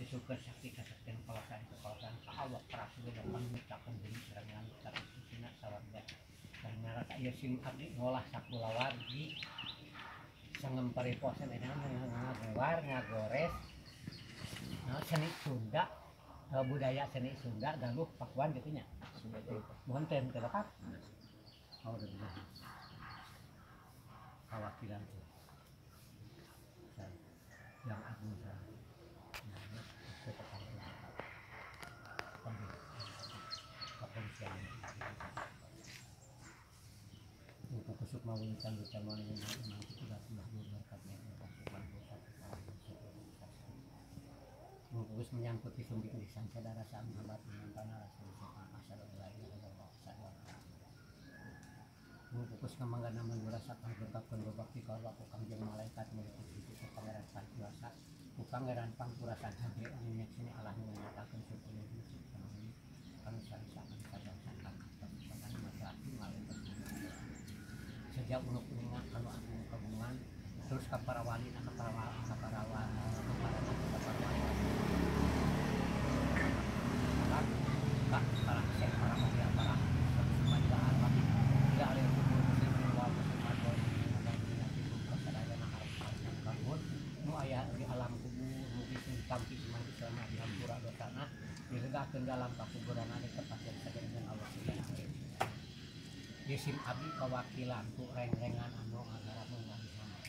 Syukur sakti kasaktian kawasan kekuasaan ka Allah prasul dan menciptakan bumi sareng langit sareng isina sawarga sareng neraka ieu sim abdi ngolah sakulawargi sangem pariposan eta ngawar ngagores seni Sunda budaya seni Sunda Galuh Pakuan gitu nya mohon teh teu lepat oh udah kawakilan tuh yang agung Mungkus menyangkut disumbik di saudara sama sahabat menantana rasa Mungkus kemangga nama rasa berkapun berbakti kalau aku kangjeng malaikat meliputi itu pangeran pangkurasa ku pangeran pangkurasa jabri anu nyaksini Allah menyatakan syukur ini kami sari-sari sejak unuk uninga kalau aku kabungan terus ke para wali ke para wali ke para wali ke para wali para syekh para mulia para semua arwah tidak ada yang kubur muslimin wa muslimat wa muslimat nu aya di alam kubur mugi sing tampi iman Islam dihampura dosana dilegakeun dalam kakuburan di tempat yang saja dengan Allah Subhanahu wa taala. Yesim abdi kawakilan ku reng-rengan anu ngagarap ngabisana.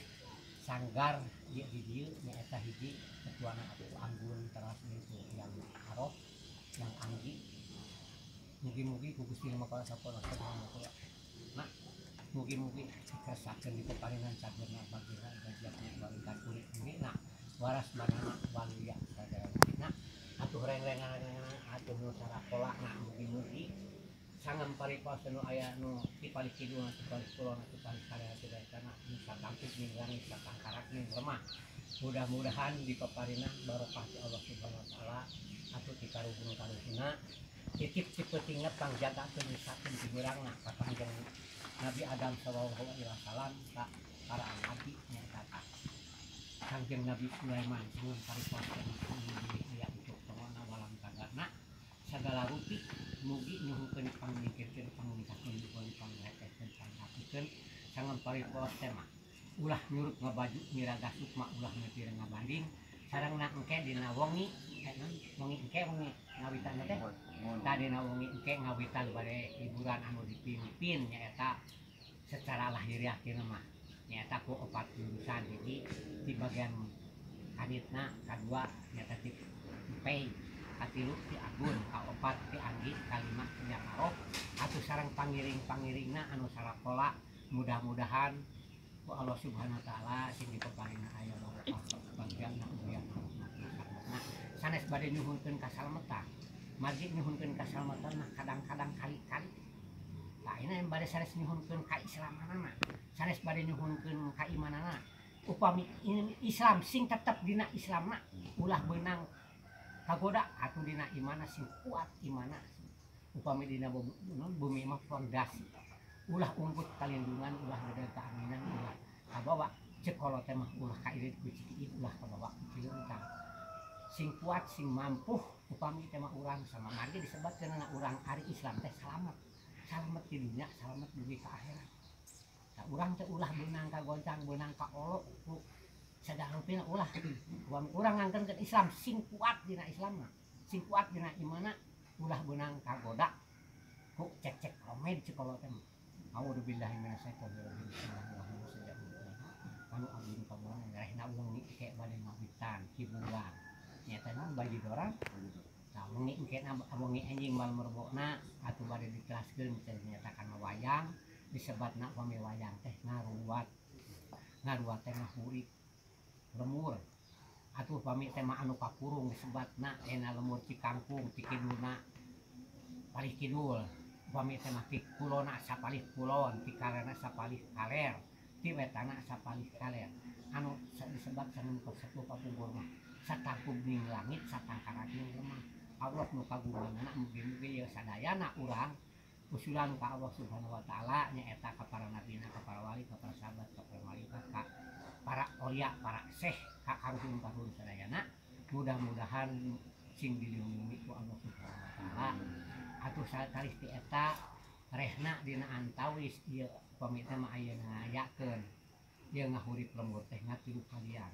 Sanggar ieu di dieu nyaeta hiji ketuana atuh Anggun teras itu yang Arof yang Anggi. Mugi-mugi ku Gusti Maha Kuasa Subhanahu. Nah, mugi-mugi dikesakeun di peparinan sagerna bagira gajiatna balikan kulit mugi nah waras banana waluya sadaya. Nah, atuh reng-rengan atuh nu sarakola nah mugi-mugi sangem paripaos nu aya nu ti palih kidul ti palih kulon ti palih kaler ti kana nu satangkip ning langit satangkarak ning lemah mudah-mudahan di paparina barokah ti Allah Subhanahu wa taala atuh ti karuhun-karuhunna titip ti peutingna pangjagakeun misakeun ti beurangna ka Kangjeng Nabi Adam sallallahu alaihi wasallam ka para nabi nyaeta ka Kangjeng Nabi Sulaiman sangem paripaos nu aya untuk pangona walang tagana sagala rupi mugi nyuhunkeun pangmikirkeun pangmikakeun dipun pangrekekeun pangapikeun sangem paripaos teh mah ulah nyurut ngabaju miraga sukma ulah mitir ngabanding sareng na engke dina wengi wengi engke wengi ngawitan teh tadina wengi engke ngawitan bade hiburan anu dipimpin nyaeta secara lahiriah kieu mah nyaeta ku opat jurusan hiji di bagian kanitna kadua nyaeta ti pei katilu ti Agun kaopat ti Anggi kalima ti Arof atuh sareng pangiring-pangiringna anu sarakola mudah-mudahan ku Allah Subhanahu wa taala sing dipeparina aya barokah bagianna mulia. Nah, sanes bade nyuhunkeun kasalamatan. Margi nyuhunkeun kasalamatan mah kadang-kadang kali-kali. Tah ini bade sanes nyuhunkeun kaislamanana, sanes bade nyuhunkeun kaimanana. Upami Islam sing tetep dina Islamna ulah beunang kagoda atuh dina imana sing kuat imana upami dina bumi mah fondasi ulah unggut kalindungan ulah gede keaminan ulah kabawa cek kolot teh mah ulah kairit ku cikiit ulah kabawa ku cileungtang sing kuat sing mampu upami teh mah urang sama margi disebatkeun na urang ari Islam teh salamet salamet di dunya salamet dugi ka akhirat tah urang teh ulah beunang kagoncang beunang kaolok ku sadar rupina ulah upami urang ngangkeun Islam sing kuat dina Islam mah sing kuat dina imana ulah beunang kagoda ku cek-cek komed cek kolot teh mah A'udzubillahi minasyaitonir rajim. Bismillahirrahmanirrahim. Anu abdi kamulan ngarehna wengi engke bade ngawitan hiburan. Nyaeta naon bagi dorang? Tah wengi engke wengi anjing malam rebona atuh bade ditelaskeun teh nyatakan wayang disebatna upami wayang teh ngaruat. Ngaruat teh ngahurip lemur. Atuh upami teh mah anu kakurung disebatna ena lemur Cikangkung ti kidulna palih kidul. Upami teh mah ti kulona sapalih kulon, ti kalerna sapalih kaler, ti wetana sapalih kaler. Anu disebat sareng sepuh kapungkur mah satangkub ning langit satangkarak ning lemah. Allah nu kagunganna mugi-mugi ieu sadayana urang usulan ka Allah Subhanahu wa taala nyaeta ka para nabina, ka para wali, ka para sahabat, ka para malaikat, ka para aulia, para syekh, ka karuhun-karuhun sadayana. Mudah-mudahan sing dilindungi ku Allah Subhanahu wa Taala. Atuh sataris ti eta rehna dina antawis ieu upami teh mah aya ngayakeun ieu ngahurip lembur teh ngatilu kalian.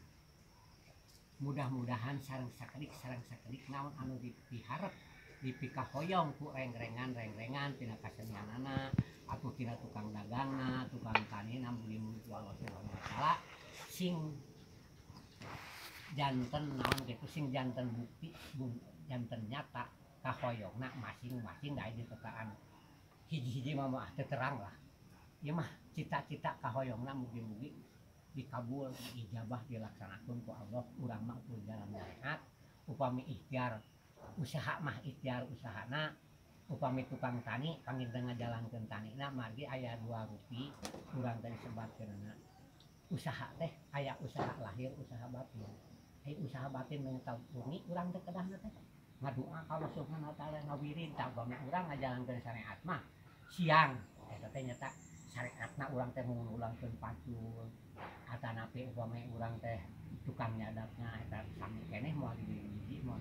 Mudah-mudahan sareng sakedik naon anu dipiharep, dipikahoyong ku rengrengan-rengrengan tina kasenianana atau tina tukang dagangna, tukang tanina, mugi-mugi ku Allah Subhanahu wa Taala sing janten naon gitu, sing janten bukti, janten nyata kahoyongna masing-masing. Da di tetaan hiji-hiji mah mah teu terang lah. Ieu mah cita-cita kahoyongna mugi-mugi dikabul, diijabah, dilaksanakeun ku Allah. Urang mah ukur jalan syariat. Upami ikhtiar usaha mah ikhtiar usahana, upami tukang tani panginten ngajalankeun tanina. Margi aya dua rupi urang teh disebatkeunana usaha teh, aya usaha lahir, usaha batin. Ai usaha batin mah bumi urang teh kedahna teh ngadua ka Allah Subhanahu wa Taala, ngawirid. Tah, upami urang ngajalankeun syariat mah siang eta teh nyata syariatna urang teh ngulangkeun pacul, atanapi upami urang teh tukang nyadapna, eta sami keneh, moal dihiji moal.